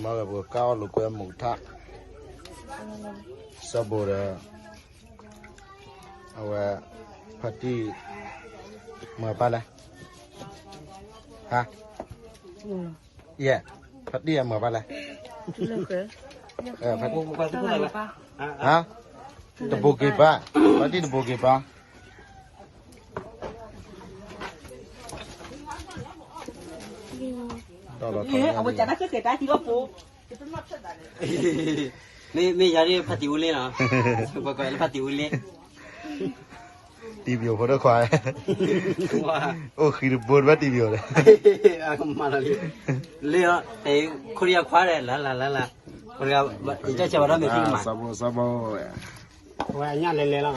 မ့ၢ်ပကါအီၣ်လိာ်ကွဲမုာ်ထါ, စီၤဘိၣ်ဒီး အဝဲ ဖါတံၢ် မၤပၢ်လဲၣ်, ဟါ, ယဲ, ဖါတံၢ်အမၤပၢ်လဲၣ်, ဟါ, တဘိးက့ၤပၢ်, ဖါတံၢ်တဘိးက့ၤပၢ် မ့ၢ်ယၤဒ်ဖါတံၢ်အူလ့လီၤ, ပှၤကိးလၢဖါတံၢ်အူလ့, တံၤပယိၤဖိဒိၣ်ခွါ, အိၣ်ဃံတဘိတဘၣ်တံၤပယိၤဒီး, လ့လီၤ, ခိၣ်နၢ်ခွါဒီး လၢလၢလၢလၢ, ယကၢ်ဆဲးဘၣ်ဒီးမ့ၢ်သ့ၣ်မး, ဝဲအညၣ်လဲၤလဲၤလီ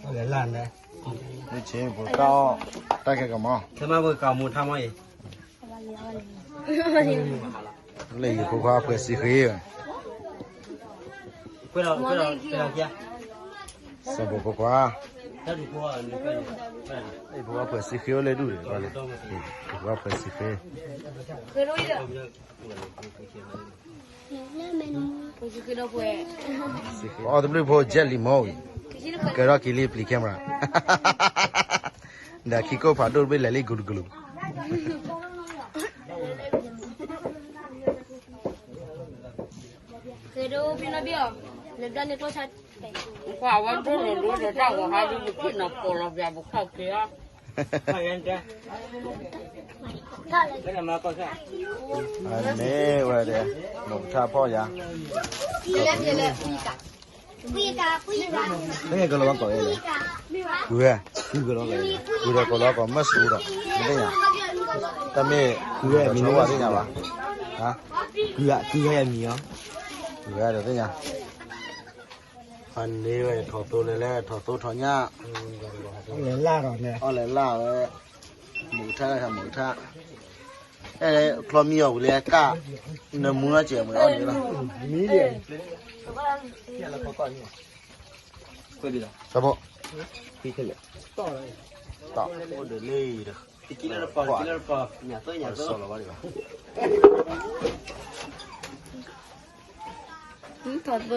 ၤ, လဲၤလၢ်လဲၤ, တၢ်ကဲကမီၤ, ထဲမးပကမူထါမီၤအံၤ လၢယဖိခွါဖှဲးစံဃ့, စီၤဘိၣ်ဖိခွါ, ယဖိခွါဖှဲးစံဃ့အိၣ်လၢဒူၣ်န့ၣ်, ဖိခွါဖှဲးစံဃ့, အီၣ်တဘျုးဖိ jet လံာ်မီၢ်ဝံၤ, ကဲထီၣ်က့ၤလံပျံၤ camera, ဒီးခံကိၣ်ဖးဒိၣ်တဘ့ၣ်လဲၤလံကလူးကလူး ဃဲဒိဖံနီၣ်ဘံၣ်အီၤ, လဲၤဘျီန့ၣ်ကျိၣ်ဆၣ်, ပှၤဝဲဒိၣ်လီၤဒိၣ်ဒီးတၢ်ဂီၤဟါဒ်ပက့ၣ်နီၤပိာ်လီၤပျးပခီၣ်က့ၤအီၤ, အန့ၣ်ဝဲဒၣ် မုၢ်ကထါဖီၣ်ယၤ, မ့ၢ်ကလီၤဘၣ်ကိးဝဲလဲၣ်, ဝဲ, ကုၢ်ဒီးကိးလီၤကိးမ့ၢ်စူၤဒီး, မ့ၢ်သ့ၣ်ညါ, တၢ်မ့ၢ်, ကုၢ်ဝဲမံၤန့ၣ်ဝဲသ့ၣ်ညါဘၣ်, ကုၢ်ဝဲမံၤအီၤ, ကုၢ်ဝဲဒီးသ့ၣ်ညါ, အန့ၣ်ဝဲထီၣ်သိလဲၣ်လဲၣ် ထီၣ်သိထီၣ်ညၣ်, လဲၤလၢ်ဒီးန့ၣ် အီၣ်လဲၤလၢ်ဝဲ, မုၢ်ကထါ မုၢ်ကထါ, အဲ ချီမံအီၤဝံၤလၢကၢ်, နမူနီၢ်စဲးမုၢ်အီၣ်န့ၣ်လီၤ, မံၤ, စီၤဘိၣ်, တၢ်အိၣ်ဒီးလံဒီး, စီၤလီၤဘၣ်ဒံးဘၣ်, ထီၣ်သိ,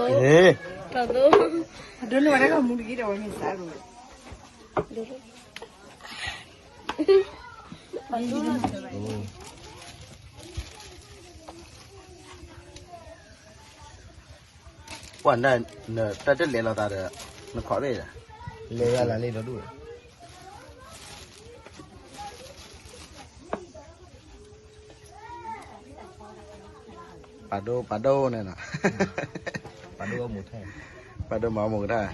ထီၣ်သိ, ဒိးန့ၢ်ဝဲဒၣ်ကမူတက့ၢ်ဒီးဝဲမ့ၢ်စး, ပှၤန့ၣ် နတၢ်တလဲၤလိာ်သးဒီး နခိးဘ့ၣ်ဒီး လဲၤဝဲလၢလံဒီဒူၣ်ဒီး ပာ်ဒိၣ် ပာ်ဒိၣ်န့ၣ်နီၤ, ပာ်ဒိၣ်အမူထၢၣ်, ပာ်ဒိၣ်မၤအီၣ်မူကထၢၣ်,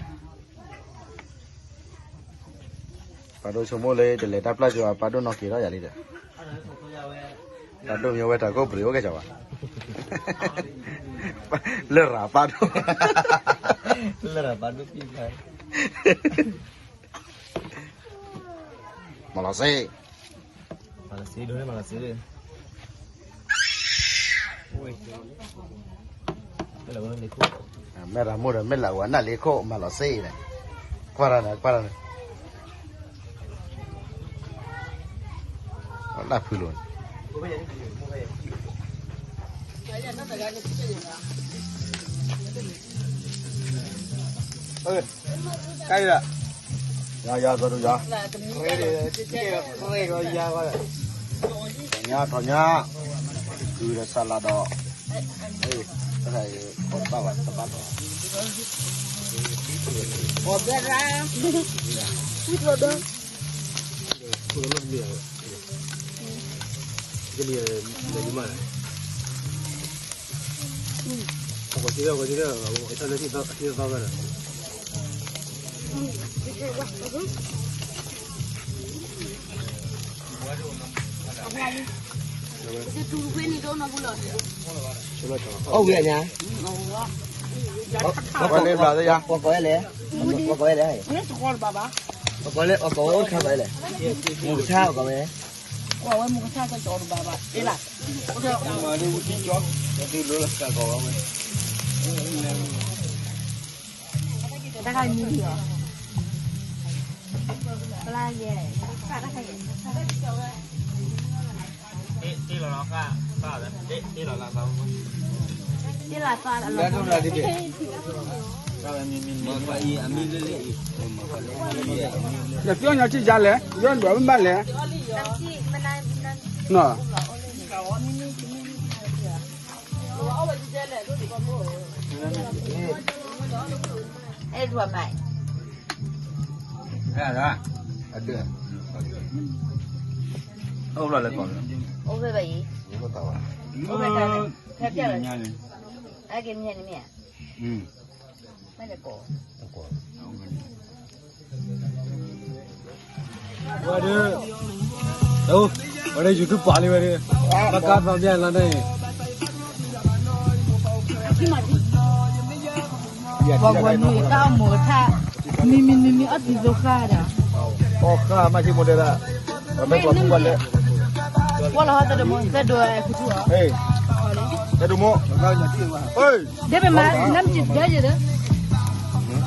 ပာ်ဒိၣ်ဆိကမိၣ်လၢတလဲၤတၢ်ပျၢ်ကၠီၤ ပာ်ဒိၣ်နီၢ်က့ၤထီၣ်ယၤလံဒီး, ပာ်ဒိၣ်မ့ၢ်ဝဲတၢ်ကိၢ်ပရံးအိၣ်ကဲကၠီၤဘၣ်, လရာ်ပာ်ဒိၣ်, လရာ်ပာ်ဒိၣ်ပံၢ်ဖဲ မၤလီၤစ့, မၤလီၤစ့ဒိၣ်န့ၣ် မၤလီၤစ့, မ့ၢ်ရမိၢ်ဒီး မ့ၢ်လၢဝဲနၢ်လ့ခိၣ် မၤလီၤစ့အံၤန့ၣ်, ကွၢ်တၢ်န့ၣ် ကွၢ်တၢ်န့ၣ်, လၢဖုလိၤန့ၣ် ကဲဒီး, ယၤ ယၤ သရူးယၤ, ထီၣ်ညါ ထီၣ်ညါ, ကုၤဒီးစးလးဒီး, တၢ်တဘၣ်ဘၣ်, တဘၣ်ဘၣ်, ပှၤဘဲရါ, ဝံၣ်ထီၣ်ဒီး ကလံၤလဲၤလံမး, အကီၢ်စ့ဒီး အကီၢ်စ့ဒီး အကီၢ်စ့ဒီး အီၣ်ဝံၤအညါ, ပှၤကိးဝဲလဲၣ်, ပှၤကိးဝဲလဲၣ်, ပှၤကိးဝဲလဲၣ်, ပှၤကိးဝဲအိၣ်တခါကိးဝဲလဲၣ်, မူကထါပှၤကိးဝဲ, ကွၢ်ဝဲမူကထါကၠီတဘၣ်ဘၣ်, အ့လၢ, တၢ်ခါမံၤလီၤ, ပျၢ်ယဲ, တၢ်ခါယဲ. ယသ့ၣ်ညါထံၣ်ယါလဲၣ်, ယီၢ်ဒွးမ့ၢ်ဘၣ်လဲၣ်, နီၤ, အဲဒွးမး, အဲဒွး, အဒွး, အိၣ်ဖျါလၢကီး, အိၣ်ဖဲဘၣ်အံၤ, အိၣ်ဖဲဘၣ်, ဖဲပျဲလီၤ, အက့ၤမ့ၢ်န့ၣ်မ့ၢ်ဧါ, မ့ၢ်လၢကီး ဝဲဒၣ်, ဝဲဒၣ် YouTube ပာ်လံဝဲဒၣ်, ဘၣ်ကါသီဘၣ်လီၤန့ၣ်, ပှၤကွၢ်နွံတၢ်အီၣ်မူးထါ, မံမံမံမံအီၣ်တံၤသိဃါဒီး, အီၣ်ဃါမးက့ၤမိၢ်ဒဲးဒၣ်, ပှၤဘဲကျီၤပူၤဘၣ်လဲၣ်, ဝဲလီၤဟီသဒိၣ်မိၢ်, သဒိၣ်, သဒိၣ်မိၢ်, ဒဲပမၤ နမ်ကံၣ်ဒဲယဲဒီး,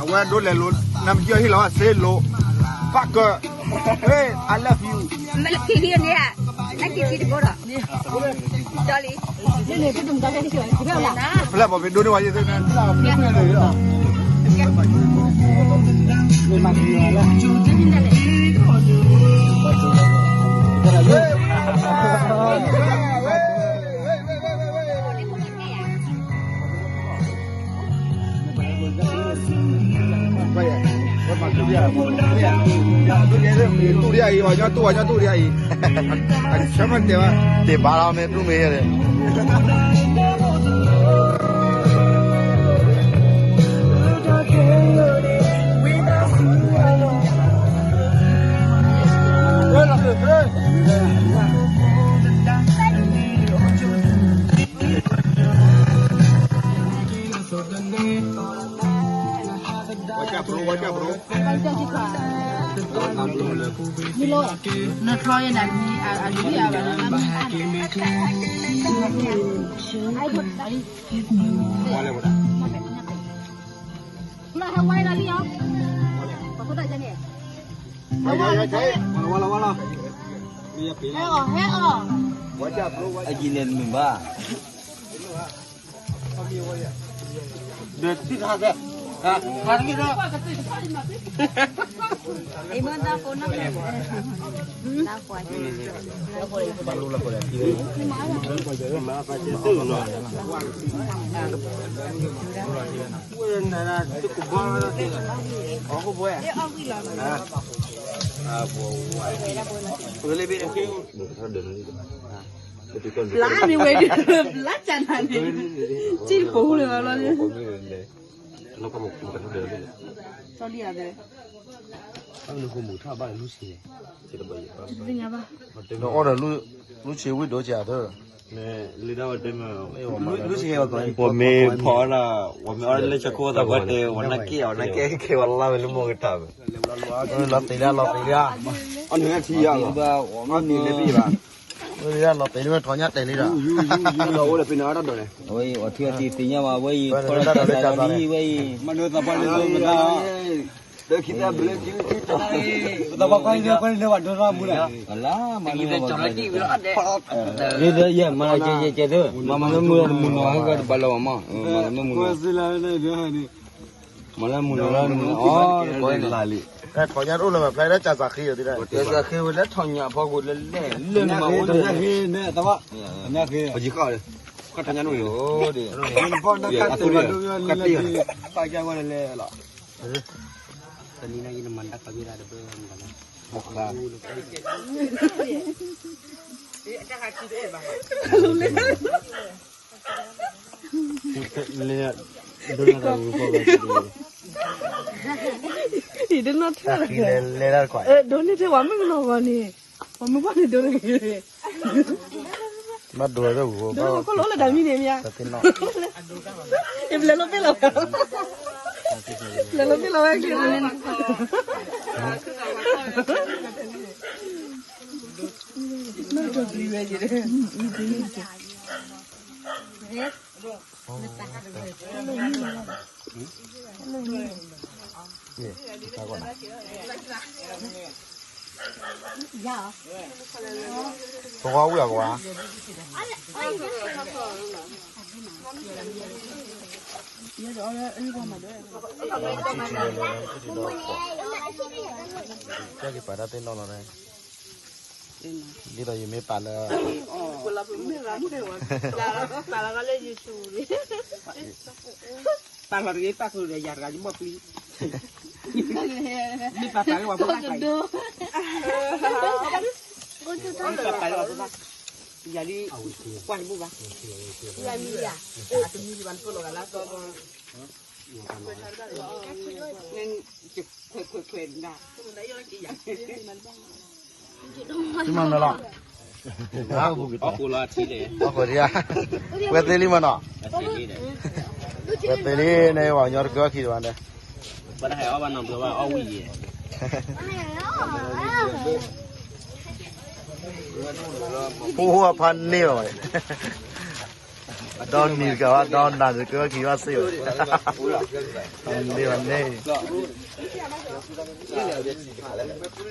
အဝဲဒိးလဲၤလိာ် နမ်ကံၣ်အီၤဟ့ၣ်လီၤဝဲစ့လိာ်, ဘၣ်ကၢ, ဟ့ၣ် I love you, မ့ၢ်လၢခံလံန့ၣ်, နကံၣ်ခံတဘိဒီး, ဒီးလံ, ဖျဲၣ်ဘီၣ်ဖဲဒိးန့ၢ်ဝဲယဲ, တူၢ်ဒံးအံၤ, ပှၤညီတူၢ်, ပှၤညီတူၢ်ဒံးအံၤ, အဆၢမ့ၢ်တဲဘၣ်, တ့ၢ်ဘၣ်လီၤမ့ၢ်တူၢ်မ့ၢ်ယဲလဲၣ်. အယံၤန့ၣ်မုာ်ဘၣ်. ဘျါန့ၣ်ဝဲဒၣ်, ဘျါကနၤန့ၣ်, စံၣ်တပိာ်လၢၤဘၣ်လီၤန့ၣ်, နအီၣ်ဒီးလူဆ့ဝံၣ်ဒိၣ်ကၢ်သၢ, လူဆ့ဝဲကီး, ပမ့ၢ်ဖီဒၣ်, ပမ့ၢ်အီၣ်လၢဆၢခိၣ်သးပှၢ်တဲ ဝဲနၢ်က့ၣ်အီၤ နၢ်က့ၣ်က့ၤဝဲလၢ်ဝဲလၢမိၢ်ကတၢၢ်ဘၣ်, လီၤတ့ၢ်လၢ လီၤတ့ၢ်လၢ, အီၣ်န့ၣ်လၢထံယါလီၤ, အီၣ်န့ၣ်လၢဘ့ၣ်ဘၣ်, လီၤတ့ၢ်လၢဝဲထီညါတဲာ်လံဒီး, အဝဲအီၣ်ထံအီၣ်တံၢ်သ့ၣ်ညါဘၣ်ဝဲအံၤ, ဖီဒၣ်တၢ်သးလံဝဲအံၤ, မ့ၢ်ဒိသးပှၢ်လၢမုၢ်ကတၢၢ် ပသးပှၢ်ကွၢ်န့ၣ် ကွၢ်န့ၣ်ဝဲဒိသးမူလၢ်, လၢယဲမၤလၢကဲကဲကဲသၢ, မၤမၤလၢမုၢ်လၢမုၢ်နီၤဟဲကတဘၣ်လၢၤဘၣ်မး, မၤလၢမုၢ်နီၤလၢမုၢ်နီၤ, မၤလၢမုၢ်နီၤလၢမုၢ်နီၤ, အီၣ်တကီၢ်န့ၣ်, ထီညါတအိၣ်လၢၤဘၣ် ဖျါဒၣ်ကၢ်သးဃ့အီၤသ့ၣ်, ကၢ်သးဃ့ဝဲလၢထီညါဖီခိၣ်လၢလဲၣ်, လၢနမၤအိၣ်န့ၣ်, ပယီၤဃီ, ထီညါန့ၣ်, ပှၤကၢ်ဝဲလဲၣ်လီၤ. ဒိးန့ၢ်ထဲဝဲမုၢ်ကနီၤဂီၤန့ၣ်, ပှၤမုၢ်ပှၢ်န့ၣ်ဒိးန့ၢ်ဂ့ၤ, ဘၣ်ဒိးဝဲ, ဒိးန့ၢ်ခိၣ်လိာ်လၢတၢ်မံန့ၣ်မ့ၢ်ဧါ, ယပျဲၤလိာ်ပ့ၢ်လီၤ, ပျဲၤလိာ်ပ့ၢ်လီၤဝဲက့ၤ, မ့ၢ်တပျံၤဝဲက့ၤ, တၢ်ဂီၤနၤ, သဝီဝံၣ်အကွာ, ကဲက့ၤပာ်တၢ်သ့ၣ်နီၣ်လီၤ, ဒ်သိးယမ့ၢ်ပာ်လၢ ပာ်လီၤတဂ့ၤ ပာ်ကလိာ်ဒီးယၤတဂၤယဘီၣ်ပျံၤ, မ့ၢ်ပာ်ပာ်လၢပှၤဖိသၣ်ကျါအံၤ, ပာ်လၢပှၤဖိသၣ်, ယၤဒ်, ကွၢ်တဘူၣ်ဘၣ်, ယၤမံၤယၤ, အတမံၤဘၣ်လၢဖိလီၤဂၤလၢအသီဘီ, ခွဲးခွဲးခွဲးဒၣ် မ့ၢ်မနုၤလီၤ, အီၣ်ကိၣ်လီၤထံလဲၣ်, အီၣ်ကိၣ်ထံဧါ, ဝဲသ့လံမနီၤ, ဝဲသ့လံန့ၣ် ပှၤကညီတကြၢးအီၣ်ခံတဘၣ်န့ၣ်, ဘၣ်တဟဲအီၣ်ဘၣ်နီတဘျီဘၣ် အီၣ်ဝံၣ်ယဲၢ်, ဖိအဖါန့ၢ်လီၤ, ဒီနံၤတကးဘၣ် ဒီနၤတကြၢးအီၣ်ခံဘၣ်စ့ၢ်ဘၣ်, န့ၢ်ဘၣ်န့ၣ်